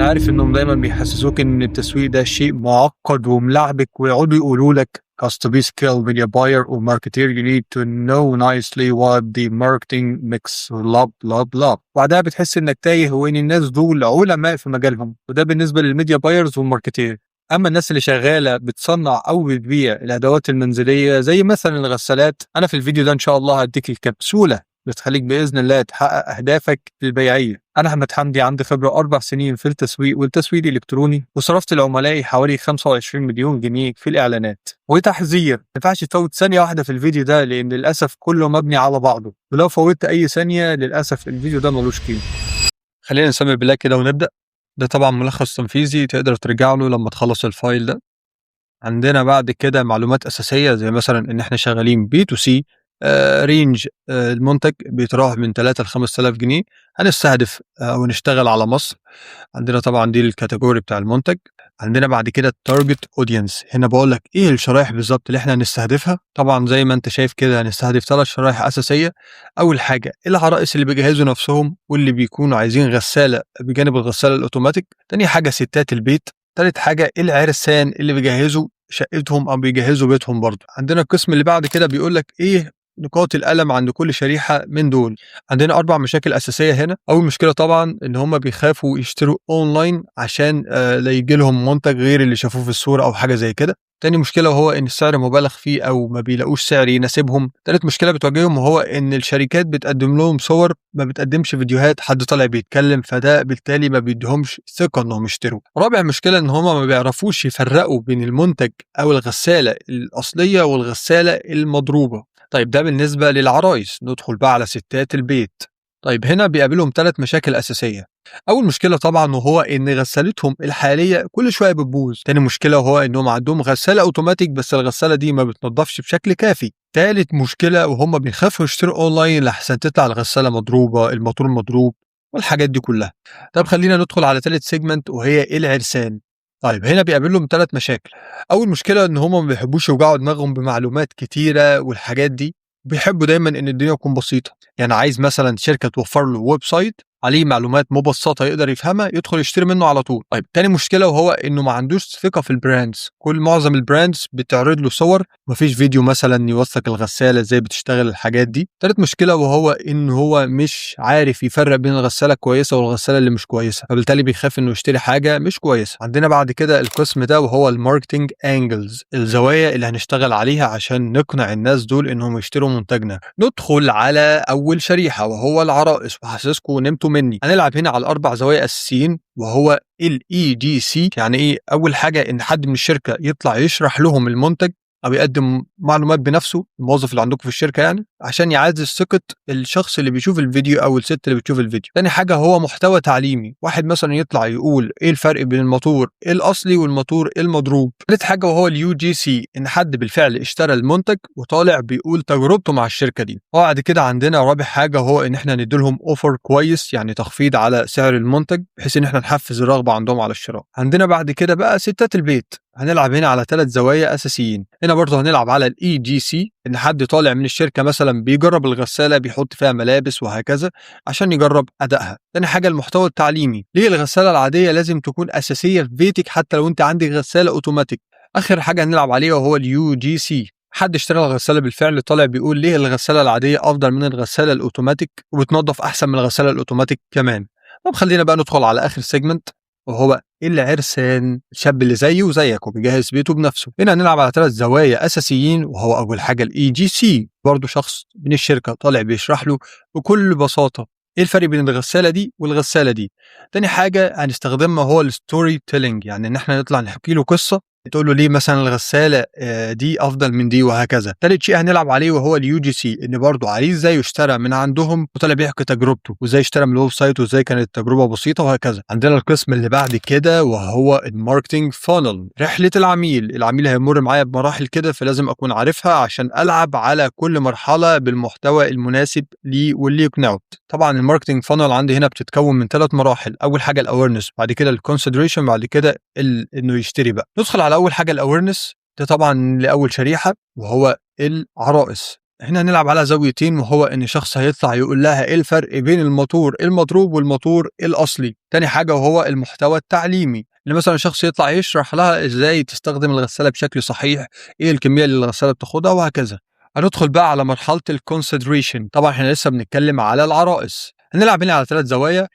أنا عارف إنهم دايمًا بيحسسوك إن التسويق ده شيء معقد وملعبك، ويقعدوا يقولوا لك 'cause to be skilled media buyer or marketer you need to know nicely what the marketing mix blah blah blah". بعدها بتحس إنك تايه وإن الناس دول علماء في مجالهم، وده بالنسبة لل media buyers وال marketer. أما الناس اللي شغالة بتصنع أو بتبيع الأدوات المنزلية زي مثلًا الغسالات، أنا في الفيديو ده إن شاء الله هاديك الكبسولة اللي تخليك بإذن الله تحقق أهدافك البيعية. أنا أحمد حمدي، عندي خبرة 4 سنين في التسويق والتسويق الإلكتروني، وصرفت لعملائي حوالي 25 مليون جنيه في الإعلانات. وتحذير، ما ينفعش تفوت ثانية واحدة في الفيديو ده، لأن للأسف كله مبني على بعضه، ولو فوتت أي ثانية للأسف الفيديو ده ملوش قيمة. خلينا نسمي بالله كده ونبدأ. ده طبعا ملخص تنفيذي تقدر ترجع له لما تخلص ال file ده. عندنا بعد كده معلومات أساسية، زي مثلا إن إحنا شغالين B2C، range المنتج بيتراوح من 3 ل 5000 جنيه، هنستهدف أو نشتغل على مصر. عندنا طبعا دي ال category بتاع المنتج. عندنا بعد كده ال target audience، هنا بقول لك ايه الشرايح بالظبط اللي احنا هنستهدفها. طبعا زي ما انت شايف كده هنستهدف ثلاث شرايح اساسيه: اول حاجة العرائس اللي بيجهزوا نفسهم واللي بيكونوا عايزين غسالة بجانب الغسالة الاوتوماتيك، تاني حاجة ستات البيت، تالت حاجة العرسان اللي بيجهزوا شقتهم او بيجهزوا بيتهم برضه. عندنا القسم اللي بعد كده بيقول لك ايه نقاط الألم عند كل شريحة من دول. عندنا 4 مشاكل أساسية هنا. أول مشكلة طبعًا إن هم بيخافوا يشتروا أونلاين عشان لا ييجي لهم منتج غير اللي شافوه في الصورة أو حاجة زي كده. تاني مشكلة وهو إن السعر مبالغ فيه أو ما بيلاقوش سعر يناسبهم. تالت مشكلة بتواجههم وهو إن الشركات بتقدم لهم صور، ما بتقدمش فيديوهات حد طالع بيتكلم، فده بالتالي ما بيديهمش ثقة إنهم يشتروا. رابع مشكلة إن هم ما بيعرفوش يفرقوا بين المنتج أو الغسالة الأصلية والغسالة المضروبة. طيب، ده بالنسبة للعرايس، ندخل بقى على ستات البيت. طيب، هنا بيقابلهم 3 مشاكل أساسية. أول مشكلة طبعًا وهو إن غسالتهم الحالية كل شوية بتبوظ. تاني مشكلة وهو إنهم عندهم غسالة أوتوماتيك بس الغسالة دي ما بتنضفش بشكل كافي. تالت مشكلة وهم بيخافوا يشتروا أونلاين لأحسن تطلع الغسالة مضروبة، الموتور مضروب والحاجات دي كلها. طب خلينا ندخل على تالت segment وهي العرسان. طيب، هنا بيقابلهم 3 مشاكل. أول مشكلة إن هم ما بيحبوش يوجعوا دماغهم بمعلومات كتيرة والحاجات دي، بيحبوا دايمًا إن الدنيا تكون بسيطة، يعني عايز مثلًا شركة توفر له website عليه معلومات مبسطة يقدر يفهمها، يدخل يشتري منه على طول. طيب، تاني مشكلة وهو إنه ما عندوش ثقة في ال brands، معظم ال brands بتعرض له صور، ما فيش فيديو مثلًا يوثق الغسالة إزاي بتشتغل، الحاجات دي. تالت مشكلة وهو إن هو مش عارف يفرق بين الغسالة الكويسة والغسالة اللي مش كويسة، فبالتالي بيخاف إنه يشتري حاجة مش كويسة. عندنا بعد كده القسم ده وهو ال marketing angles، الزوايا اللي هنشتغل عليها عشان نقنع الناس دول إنهم يشتروا منتجنا. ندخل على أول شريحة وهو العرائس، وحاسسكم نمتوا مني. هنلعب هنا على ال4 زوايا أساسيين وهو ال EGC. يعني إيه؟ أول حاجة إن حد من الشركة يطلع يشرح لهم المنتج أو يقدم معلومات بنفسه، الموظف اللي عندكم في الشركة يعني، عشان يعزز ثقة الشخص اللي بيشوف الفيديو أو الست اللي بتشوف الفيديو. تاني حاجة هو محتوى تعليمي، واحد مثلًا يطلع يقول إيه الفرق بين الموتور الأصلي والموتور المضروب. تالت حاجة وهو ال UGC، إن حد بالفعل اشترى المنتج وطالع بيقول تجربته مع الشركة دي. وبعد كده عندنا رابع حاجة وهو إن إحنا ندي لهم offer كويس، يعني تخفيض على سعر المنتج، بحيث إن إحنا نحفز الرغبة عندهم على الشراء. عندنا بعد كده بقى ستات البيت، هنلعب هنا على 3 زوايا أساسيين. هنا برضه هنلعب على ال EGC، إن حد طالع من الشركة مثلًا بيجرب الغسالة، بيحط فيها ملابس وهكذا عشان يجرب أدائها. تاني حاجة المحتوى التعليمي، ليه الغسالة العادية لازم تكون أساسية في بيتك حتى لو أنت عندك غسالة أوتوماتيك. آخر حاجة هنلعب عليها وهو ال UGC، حد اشترى الغسالة بالفعل طالع بيقول ليه الغسالة العادية أفضل من الغسالة الأوتوماتيك وبتنضف أحسن من الغسالة الأوتوماتيك كمان. طب خلينا بقى ندخل على آخر segment وهو العرسان، الشاب اللي زيي وزيك وبيجهز بيته بنفسه. هنا هنلعب على 3 زوايا أساسيين، وهو أول حاجة ال EGC، برضه شخص من الشركة طالع بيشرح له بكل بساطة إيه الفرق بين الغسالة دي والغسالة دي. تاني حاجة هنستخدمها هو ال storytelling، يعني إن إحنا نطلع نحكي له قصة تقول له ليه مثلًا الغسالة دي أفضل من دي وهكذا. تالت شيء هنلعب عليه وهو ال UGC، إن برضه عريس زيه اشترى من عندهم وطالع بيحكي تجربته، وإزاي اشترى من ال website وإزاي كانت التجربة بسيطة وهكذا. عندنا القسم اللي بعد كده وهو ال marketing funnel، رحلة العميل. العميل هيمر معايا بمراحل كده، فلازم أكون عارفها عشان ألعب على كل مرحلة بالمحتوى المناسب ليه واللي يقنعه. طبعًا ال marketing funnel عندي هنا بتتكون من 3 مراحل، أول حاجة ال awareness، بعد كده ال consideration، بعد كده إنه يشتري بقى. ندخل على أول حاجة ال awareness، ده طبعًا لأول شريحة وهو العرائس. هنا هنلعب على زاويتين، وهو ان شخص هيطلع يقول لها ايه الفرق بين الموتور المضروب والموتور الاصلي. تاني حاجة وهو المحتوى التعليمي، ان مثلا شخص يطلع يشرح لها ازاي تستخدم الغسالة بشكل صحيح، ايه الكمية اللي الغسالة بتاخدها وهكذا. هندخل بقى على مرحلة ال consideration. طبعا احنا لسه بنتكلم على العرائس. هنلعب هنا على ثلاث زوايا.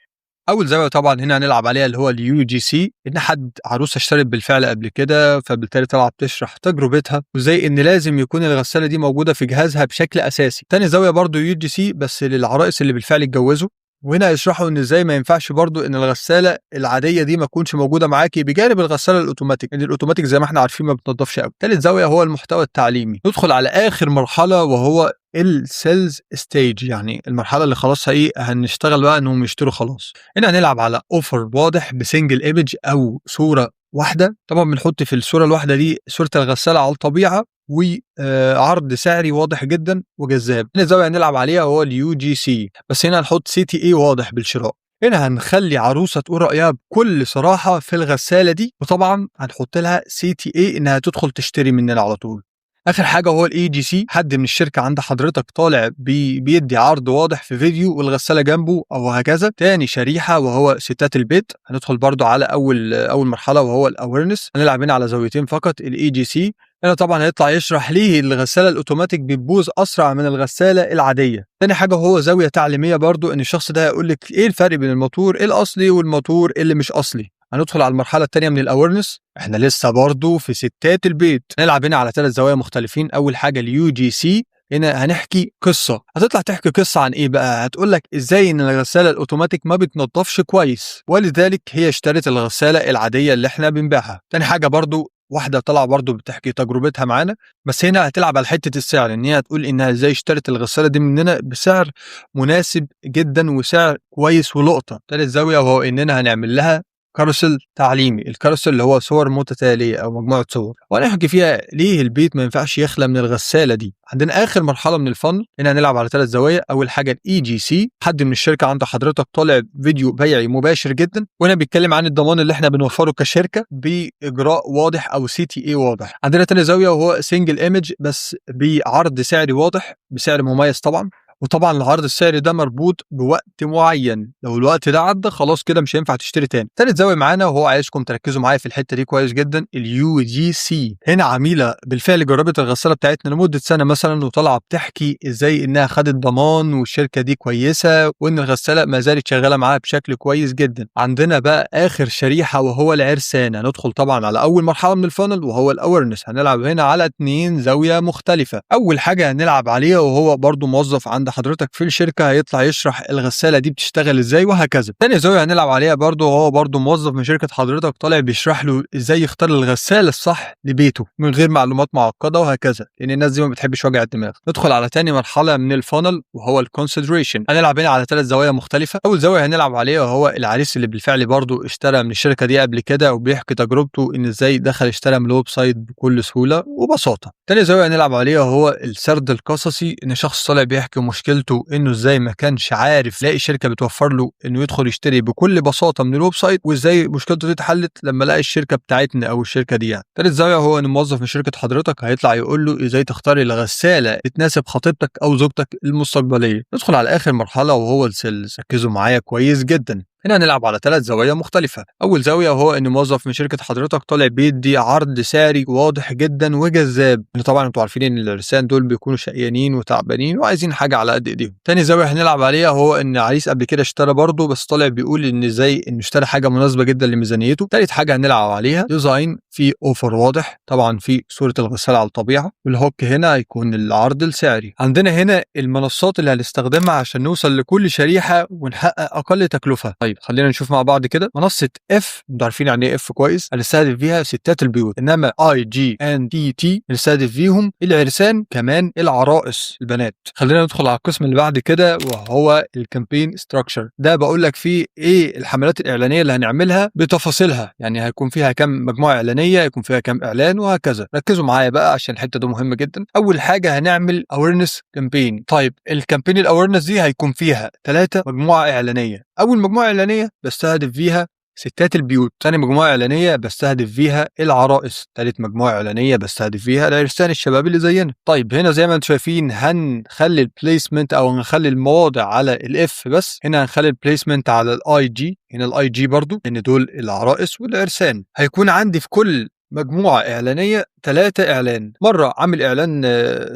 اول زاوية طبعا هنا هنلعب عليها اللي هو ال UGC، ان حد عروسه اشترت بالفعل قبل كده، فبالتالي طلعت تشرح تجربتها وازاي ان لازم يكون الغسالة دي موجودة في جهازها بشكل اساسي. تاني زاوية برضو UGC بس للعرائس اللي بالفعل اتجوزوا، وهنا يشرحوا ان ازاي ما ينفعش برضو ان الغسالة العادية دي ما تكونش موجودة معاكي بجانب الغسالة الاوتوماتيك، ان الاوتوماتيك زي ما احنا عارفين ما بتنضفش قوي. تالت زاوية هو المحتوى التعليمي. ندخل على اخر مرحلة وهو ال sales stage، يعني المرحلة اللي خلاص ايه هنشتغل بقى انهم يشتروا خلاص. هنا هنلعب على offer واضح ب single image او صوره واحده. طبعا بنحط في الصورة الواحدة دي صوره الغسالة على الطبيعة وعرض سعري واضح جدا وجذاب. هنا الزاوية هنلعب عليها هو ال UGC، بس هنا هنحط CTA واضح بالشراء. هنا هنخلي عروسه تقول رايها بكل صراحة في الغسالة دي، وطبعا هنحط لها CTA انها تدخل تشتري مننا على طول. اخر حاجة هو ال EGC، حد من الشركة عند حضرتك طالع بيدي عرض واضح في فيديو والغساله جنبه او هكذا. تاني شريحة وهو ستات البيت. هندخل برضو على اول مرحلة وهو ال awareness. هنلعب هنا على زاويتين فقط. ال EGC هنا طبعا هيطلع يشرح ليه الغسالة الاوتوماتيك بتبوظ اسرع من الغسالة العادية. تاني حاجة هو زاوية تعليمية برضو، ان الشخص ده هيقول لك ايه الفرق بين الموتور الاصلي والموتور اللي مش اصلي. هندخل على المرحلة الثانية من ال awareness. احنا لسه برضو في ستات البيت. نلعب هنا على ثلاث زوايا مختلفين. اول حاجة ال UGC، هنا هنحكي قصة. هتطلع تحكي قصة عن ايه بقى؟ هتقول لك ازاي ان الغسالة الاوتوماتيك ما بتنضفش كويس، ولذلك هي اشترت الغسالة العادية اللي احنا بنبيعها. تاني حاجة برضو واحدة طالعه برضو بتحكي تجربتها معانا، بس هنا هتلعب على حتة السعر، ان هي هتقول انها ازاي اشترت الغسالة دي مننا بسعر مناسب جدا وسعر كويس ولقطه. تالت زاوية وهو اننا هنعمل لها carousel تعليمي. ال carousel اللي هو صور متتالية او مجموعة صور، وهنحكي فيها ليه البيت ما ينفعش يخلى من الغسالة دي. عندنا اخر مرحلة من ال funnel، هنا هنلعب على ثلاث زوايا. اول حاجة ال EGC، حد من الشركة عند حضرتك طالع فيديو بيعي مباشر جدا، وهنا بيتكلم عن الضمان اللي احنا بنوفره كشركة باجراء واضح او CTA واضح. عندنا ثاني زاوية وهو single image بس بعرض سعري واضح بسعر مميز طبعا، وطبعا العرض السعري ده مربوط بوقت معين، لو الوقت ده عدى خلاص كده مش هينفع تشتري تاني. تالت زاوية معانا وهو عايزكم تركزوا معايا في الحتة دي كويس جدا، ال UGC. هنا عميله بالفعل جربت الغسالة بتاعتنا لمدة سنة مثلا، وطالعه بتحكي ازاي انها خدت ضمان والشركة دي كويسة وان الغسالة ما زالت شغالة معاها بشكل كويس جدا. عندنا بقى اخر شريحة وهو العرسان. هندخل طبعا على اول مرحلة من ال funnel وهو ال awareness. هنلعب هنا على اتنين زاوية مختلفة. اول حاجة هنلعب عليها وهو برضو موظف عند حضرتك في الشركة هيطلع يشرح الغسالة دي بتشتغل ازاي وهكذا. تاني زاوية هنلعب عليها برضو وهو برضو موظف من شركة حضرتك طالع بيشرح له ازاي يختار الغسالة الصح لبيته من غير معلومات معقدة وهكذا، لان الناس دي ما بتحبش وجع الدماغ. ندخل على تاني مرحلة من ال funnel وهو ال consideration. هنلعب هنا على ثلاث زوايا مختلفة. اول زاوية هنلعب عليها وهو العريس اللي بالفعل برضو اشترى من الشركة دي قبل كده وبيحكي تجربته ان ازاي دخل اشترى من ال website بكل سهولة وبساطة. تاني زاوية هنلعب عليها هو السرد القصصي، ان شخص طالع بيحكي مشكلته انه ازاي ما كانش عارف يلاقي شركة بتوفر له انه يدخل يشتري بكل بساطة من ال website، وازاي مشكلته دي اتحلت لما لقى الشركة بتاعتنا او الشركة دي يعني. تالت زاوية هو ان موظف من شركة حضرتك هيطلع يقول له ازاي تختار الغسالة اللي تناسب خطيبتك او زوجتك المستقبلية. ندخل على اخر مرحلة وهو ال sales. ركزوا معايا كويس جدا. هنا هنلعب على ثلاث زوايا مختلفة. أول زاوية وهو إن موظف من شركة حضرتك طالع بيدي عرض سعري واضح جدا وجذاب، لأن طبعا أنتوا عارفين إن العرسان دول بيكونوا شقيانين وتعبانين وعايزين حاجة على قد إيديهم. تاني زاوية هنلعب عليها هو إن عريس قبل كده اشترى برضه، بس طالع بيقول إن إزاي إنه اشترى حاجة مناسبة جدا لميزانيته. تالت حاجة هنلعب عليها design في offer واضح، طبعا في صورة الغسالة على الطبيعة، وال hook هنا هيكون العرض السعري. عندنا هنا المنصات اللي هنستخدمها عشان نوصل لكل شريحة ونحقق أقل تكلفة. طيب خلينا نشوف مع بعض كده. منصة F، انتوا عارفين يعني ايه F كويس، هنستهدف فيها ستات البيوت، انما I G N T T نستهدف فيهم العرسان كمان العرائس البنات. خلينا ندخل على القسم اللي بعد كده وهو ال campaign structure. ده بقول لك فيه ايه الحملات الاعلانية اللي هنعملها بتفاصيلها، يعني هيكون فيها كم مجموعة اعلانية، يكون فيها كم اعلان وهكذا. ركزوا معايا بقى عشان الحتة دي مهمة جدا. اول حاجة هنعمل awareness campaign. طيب ال campaign ال awareness دي هيكون فيها ثلاثة مجموعة اعلانية. اول مجموعة اعلانية بستهدف فيها ستات البيوت، تاني مجموعة إعلانية بستهدف فيها العرائس، تالت مجموعة إعلانية بستهدف فيها العرسان الشباب اللي زينا. طيب هنا زي ما انتم شايفين هنخلي ال placement او هنخلي المواضع على ال F بس، هنا هنخلي ال placement على ال IG، هنا ال IG برضو لان دول العرائس والعرسان. هيكون عندي في كل مجموعة إعلانية ثلاثة إعلان، مرة عامل إعلان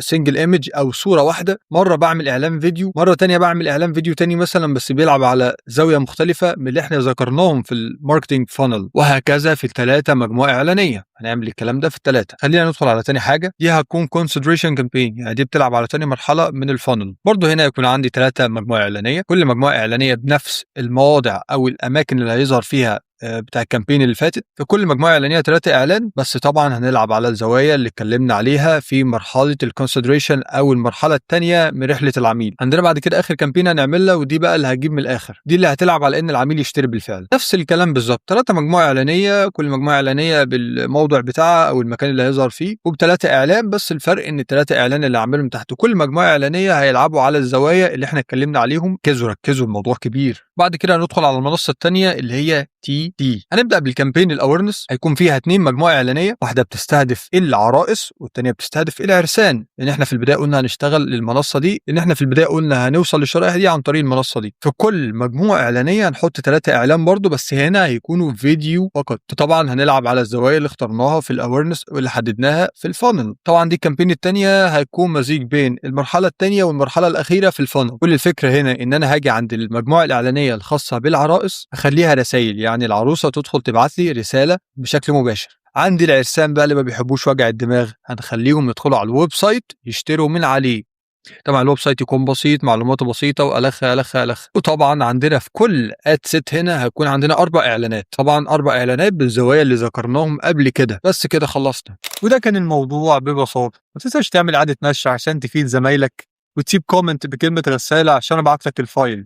single image أو صورة واحدة، مرة بعمل إعلان فيديو، مرة تانية بعمل إعلان فيديو تاني مثلا بس بيلعب على زاوية مختلفة من اللي احنا ذكرناهم في ال marketing funnel، وهكذا في الثلاثة مجموعة إعلانية. هنعمل الكلام ده في الثلاثة. خلينا ندخل على تاني حاجة، دي هتكون consideration campaign، يعني دي بتلعب على تاني مرحلة من ال funnel. برضه هنا يكون عندي ثلاثة مجموعة إعلانية، كل مجموعة إعلانية بنفس المواضع أو الأماكن اللي هيظهر فيها بتاع ال campaign اللي فاتت. في كل مجموعة اعلانية ثلاثة اعلان، بس طبعا هنلعب على الزوايا اللي اتكلمنا عليها في مرحلة ال consideration او المرحلة الثانية من رحله العميل. عندنا بعد كده اخر campaign هنعملها، ودي بقى اللي هتجيب من الاخر، دي اللي هتلعب على ان العميل يشتري بالفعل. نفس الكلام بالظبط، ثلاثة مجموعة اعلانيه، كل مجموعة اعلانية بالموضع بتاعها او المكان اللي هيظهر فيه، وبثلاثه اعلان، بس الفرق ان الثلاثة اعلان اللي هعملهم تحت كل مجموعة اعلانية هيلعبوا على الزوايا اللي احنا اتكلمنا عليهم. ركزوا ركزوا، الموضوع كبير. بعد كده هندخل على المنصة الثانية اللي هي TT. هنبدا بال campaign ال awareness، هيكون فيها اثنين مجموعة اعلانيه، واحدة بتستهدف العرائس والثانية بتستهدف العرسان، لان احنا في البداية قلنا هنشتغل للمنصه دي، لان احنا في البداية قلنا هنوصل للشرائح دي عن طريق المنصة دي. في كل مجموعة اعلانية هنحط ثلاثة اعلان برضو، بس هنا هيكونوا فيديو فقط. طبعا هنلعب على الزوايا اللي اخترناها في ال awareness واللي حددناها في ال funnel. طبعا دي ال campaign الثانية هيكون مزيج بين المرحلة الثانية والمرحلة الاخيرة في ال funnel. كل الفكرة هنا ان انا هاجي عند المجموعة الاعلانية الخاصة بالعرائس اخليها رسائل، يعني العروسة تدخل تبعت لي رسالة بشكل مباشر. عندي العرسان بقى اللي ما بيحبوش وجع الدماغ، هنخليهم يدخلوا على ال website يشتروا من عليه. طبعا ال website يكون بسيط، معلوماته بسيطه، والخ الخ الخ. وطبعا عندنا في كل ad set هنا هيكون عندنا اربع اعلانات، طبعا اربع اعلانات بالزوايا اللي ذكرناهم قبل كده. بس كده خلصنا. وده كان الموضوع ببساطة. ما تنساش تعمل إعادة نشر عشان تفيد زمايلك، وتسيب comment بكلمة غسالة عشان أبعت لك ال file.